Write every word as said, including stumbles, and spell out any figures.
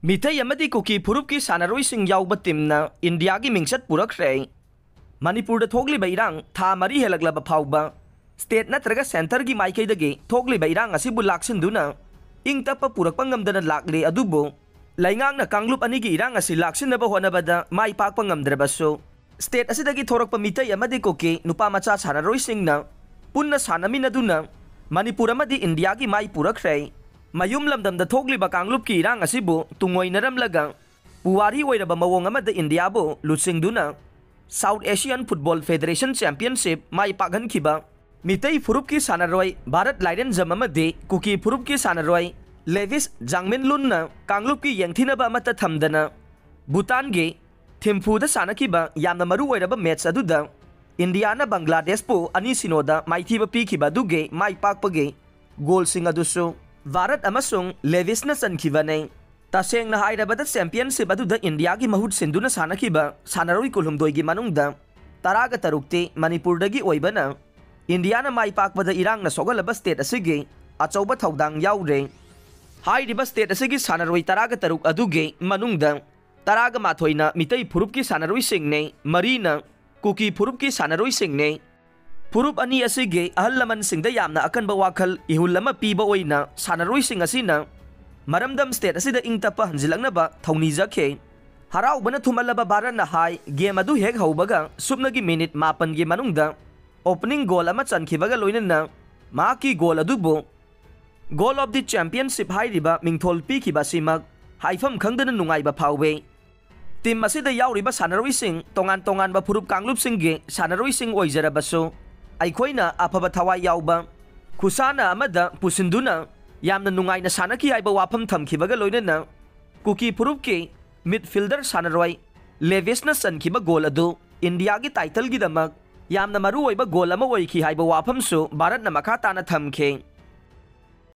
ꯃꯤꯇꯩ ꯑꯃꯗꯤ ꯀꯨꯀꯤ ꯐꯨꯔꯨꯞꯀꯤ ꯁꯥꯟꯅꯔꯣꯏꯁꯤꯡ ꯌꯥꯎꯕ ꯇꯤꯝꯅ ꯏꯟꯗꯤꯌꯥꯒꯤ ꯃꯤꯡꯆꯠ ꯄꯨꯔꯛꯈ꯭ꯔꯦ꯫ ꯃꯅꯤꯄꯨꯔꯗ ꯊꯣꯛꯂꯤꯕ ꯏꯔꯥꯡ ꯊꯥ ꯃꯔꯤ ꯍꯦꯜꯂꯛꯂꯕ ꯐꯥꯎꯕ ꯁ꯭ꯇꯦꯠ ꯅꯠꯇ꯭ꯔꯒ ꯁꯦꯟꯇꯔꯒꯤ ꯃꯥꯏꯀꯩꯗꯒꯤ ꯊꯣꯛꯂꯤꯕ ꯏꯔꯥꯡ ꯑꯁꯤꯕꯨ ꯂꯥꯛꯁꯤꯟꯗꯨꯅ ꯏꯪ ꯇꯞꯄ ꯄꯨꯔꯛꯄ ꯉꯝꯗꯅ ꯂꯥꯛꯂꯤ꯫ ꯑꯗꯨꯕꯨ ꯂꯩꯉꯥꯛꯅ ꯀꯥꯡꯂꯨꯞ ꯑꯅꯤꯒꯤ ꯏꯔꯥꯡ ꯑꯁꯤ ꯂꯥꯛꯁꯤꯟꯅꯕ ꯍꯣꯠꯅꯕꯗ ꯃꯥꯏ ꯄꯥꯛꯄ ꯉꯝꯗ꯭ꯔꯕꯁꯨ, ꯁ꯭ꯇꯦꯠ ꯑꯁꯤꯗꯒꯤ ꯊꯣꯔꯛꯄ ꯃꯤꯇꯩ ꯑꯃꯗꯤ ꯀꯨꯀꯤ ꯅꯨꯄꯥ ꯃꯆꯥ ꯁꯥꯟꯅꯔꯣꯏꯁꯤꯡꯅ ꯄꯨꯟꯅ ꯁꯥꯟꯅꯃꯤꯟꯅꯗꯨꯅ ꯃꯅꯤꯄꯨꯔ ꯑꯃꯗꯤ ꯏꯟꯗꯤꯌꯥꯒꯤ ꯃꯥꯏ ꯄꯨꯔꯛꯈ꯭ꯔꯦ꯫ ꯃꯌꯨꯝ ꯂꯝꯗꯝꯗ ꯊꯣꯛꯂꯤꯕ ꯀꯥꯡꯂꯨꯞꯀꯤ ꯏꯔꯥꯡ ꯑꯁꯤꯕꯨ ꯇꯨꯡꯑꯣꯏꯅꯔꯝꯂꯒ ꯄꯨꯋꯥꯔꯤ ꯑꯣꯏꯔꯕ ꯃꯑꯣꯡ ꯑꯃꯗ ꯏꯟꯗꯤꯌꯥꯕꯨ ꯂꯨꯆꯤꯡꯗꯨꯅ South Asian Football Federation Championship ꯃꯥꯏ ꯄꯥꯛꯍꯟꯈꯤꯕ ꯃꯤꯇꯩ ꯐꯨꯔꯨꯞꯀꯤ ꯁꯥꯟꯅꯔꯣꯏ ꯚꯥꯔꯠ ꯂꯥꯏꯔꯦꯟꯖꯝ ꯑꯃꯗꯤ ꯀꯨꯀꯤ ꯐꯨꯔꯨꯞꯀꯤ ꯁꯥꯟꯅꯔꯣꯏ ꯂꯦꯚꯤꯁ ꯖꯥꯡꯃꯤꯟꯂꯨꯟꯅ ꯀꯥꯡꯂꯨꯞꯀꯤ ꯌꯦꯡꯊꯤꯅꯕ ꯑꯃꯠꯇ ꯊꯝꯗꯅ ꯚꯨꯇꯥꯟꯒꯤ ꯊꯤꯝꯐꯨꯗ ꯁꯥꯟꯅꯈꯤꯕ ꯌꯥꯝꯅ ꯃꯔꯨ ꯑꯣꯏꯔꯕ ꯃꯦꯠꯆ ꯑꯗꯨꯗ ꯏꯟꯗꯤꯌꯥꯅ ꯕꯪꯒ꯭ꯂꯥꯗꯦꯁꯄꯨ ꯑꯅꯤ ꯁꯤꯅꯣꯗ ꯃꯥꯏꯊꯤꯕ ꯄꯤꯈꯤꯕ ꯑꯗꯨꯒꯤ ꯃꯥꯏ ꯄꯥꯛꯄꯒꯤ ꯒꯣꯜꯁꯤꯡ ꯑꯗꯨꯁꯨ ꯚꯥꯔꯠ ꯑꯃꯁꯨꯡ ꯂꯦꯚꯤꯁꯅ ꯆꯟꯈꯤꯕꯅꯤ꯫ ꯇꯁꯦꯡꯅ ꯍꯥꯏꯔꯕꯗ, ꯆꯦꯝꯄꯤꯌꯟꯁꯤꯞ ꯑꯗꯨꯗ ꯏꯟꯗꯤꯌꯥꯒꯤ ꯃꯍꯨꯠ ꯁꯤꯟꯗꯨꯅ ꯁꯥꯟꯅꯈꯤꯕ ꯁꯥꯟꯅꯔꯣꯏ ꯀꯨꯟꯍꯨꯝꯗꯣꯏꯒꯤ ꯃꯅꯨꯡꯗ ꯇꯔꯥꯒ ꯇꯔꯨꯛꯇꯤ ꯃꯅꯤꯄꯨꯔꯗꯒꯤ ꯑꯣꯏꯕꯅ, ꯏꯟꯗꯤꯌꯥꯅ ꯃꯥꯏ ꯄꯥꯛꯄꯗ ꯏꯔꯥꯡꯅ ꯁꯣꯛꯍꯜꯂꯕ ꯁ꯭ꯇꯦꯠ ꯑꯁꯤꯒꯤ ꯑꯆꯧꯕ ꯊꯧꯗꯥꯡ ꯌꯥꯎꯔꯦ꯫ ꯍꯥꯏꯔꯤꯕ ꯁ꯭ꯇꯦꯠ ꯑꯁꯤꯒꯤ ꯁꯥꯟꯅꯔꯣꯏ ꯇꯔꯥꯒ ꯇꯔꯨꯛ ꯑꯗꯨꯒꯤ ꯃꯅꯨꯡꯗ ꯇꯔꯥꯒ ꯃꯥꯊꯣꯏꯅ ꯃꯤꯇꯩ ꯐꯨꯔꯨꯞꯀꯤ ꯁꯥꯟꯅꯔꯣꯏꯁꯤꯡꯅꯤ, ꯃꯔꯤꯅ ꯀꯨꯀꯤ ꯐꯨꯔꯨꯞꯀꯤ ꯁꯥꯟꯅꯔꯣꯏꯁꯤꯡꯅꯤ꯫ ꯐꯨꯔꯨꯞ ꯑꯅꯤ ꯑꯁꯤꯒꯤ ꯑꯍꯜ ꯂꯃꯟꯁꯤꯡꯗ ꯌꯥꯝꯅ ꯑꯀꯟꯕ ꯋꯥꯈꯜ ꯏꯍꯨꯜ ꯑꯃ ꯄꯤꯕ ꯑꯣꯏꯅ ꯁꯥꯟꯅꯔꯣꯏꯁꯤꯡ ꯑꯁꯤꯅ ꯃꯔꯝꯗꯝ ꯁ꯭ꯇꯦꯠ ꯑꯁꯤꯗ ꯏꯪ ꯇꯞꯄ ꯍꯟꯖꯤꯜꯂꯛꯅꯕ ꯊꯧꯅꯤꯖꯈꯤ꯫ ꯍꯔꯥꯎꯕꯅ ꯊꯨꯝꯍꯜꯂꯕ ꯚꯥꯔꯠꯅ ꯍꯥꯏ ꯒꯦꯝ ꯑꯗꯨ ꯍꯦꯛ ꯍꯧꯕꯒ ꯁꯨꯞꯅꯒꯤ ꯃꯤꯅꯤꯠ ꯃꯥꯄꯟꯒꯤ ꯃꯅꯨꯡꯗ ꯑꯣꯄꯅꯤꯡ ꯒꯣꯜ ꯑꯃ ꯆꯟꯈꯤꯕꯒ ꯂꯣꯏꯅꯅ ꯃꯍꯥꯛꯀꯤ ꯒꯣꯜ ꯑꯗꯨꯕꯨ Goal of the Championship ꯍꯥꯏꯔꯤꯕ ꯃꯤꯡꯊꯣꯜ ꯄꯤꯈꯤꯕ ꯑꯁꯤꯃꯛ ꯍꯥꯏꯐꯝ ꯈꯪꯗꯅ ꯅꯨꯡꯉꯥꯏꯕ ꯐꯥꯎꯏ꯫ ꯇꯤꯝ ꯑꯁꯤꯗ ꯌꯥꯎꯔꯤꯕ ꯁꯥꯟꯅꯔꯣꯏꯁꯤꯡ ꯇꯣꯉꯥꯟ ꯇꯣꯉꯥꯟꯕ ꯐꯨꯔꯨꯞ ꯀꯥꯡꯂꯨꯞꯁꯤꯡꯒꯤ ꯁꯥꯟꯅꯔꯣꯏꯁꯤꯡ ꯑꯣꯏꯖꯔꯕꯁꯨ, ꯑꯩꯈꯣꯏꯅ ꯑꯐꯕ ꯊꯋꯥꯏ ꯌꯥꯎꯕ ꯈꯨꯁꯥꯟꯅ ꯑꯃꯗ ꯄꯨꯁꯤꯟꯗꯨꯅ ꯌꯥꯝꯅ ꯅꯨꯡꯉꯥꯏꯅ ꯁꯥꯟꯅꯈꯤ ꯍꯥꯏꯕ ꯋꯥꯐꯝ ꯊꯝꯈꯤꯕꯒ ꯂꯣꯏꯅꯅ ꯀꯨꯀꯤ ꯐꯨꯔꯨꯞꯀꯤ ꯃꯤꯗꯐꯤꯜꯗꯔ ꯁꯥꯟꯅꯔꯣꯏ ꯂꯦꯚꯤꯁꯅ ꯆꯟꯈꯤꯕ ꯒꯣꯜ ꯑꯗꯨ ꯏꯟꯗꯤꯌꯥꯒꯤ ꯇꯥꯏꯇꯜꯒꯤꯗꯃꯛ ꯌꯥꯝꯅ ꯃꯔꯨꯑꯣꯏꯕ ꯒꯣꯜ ꯑꯃ ꯑꯣꯏꯈꯤ ꯍꯥꯏꯕ ꯋꯥꯐꯝꯁꯨ ꯚꯥꯔꯠꯅ ꯃꯈꯥ ꯇꯥꯅ ꯊꯝꯈꯤ꯫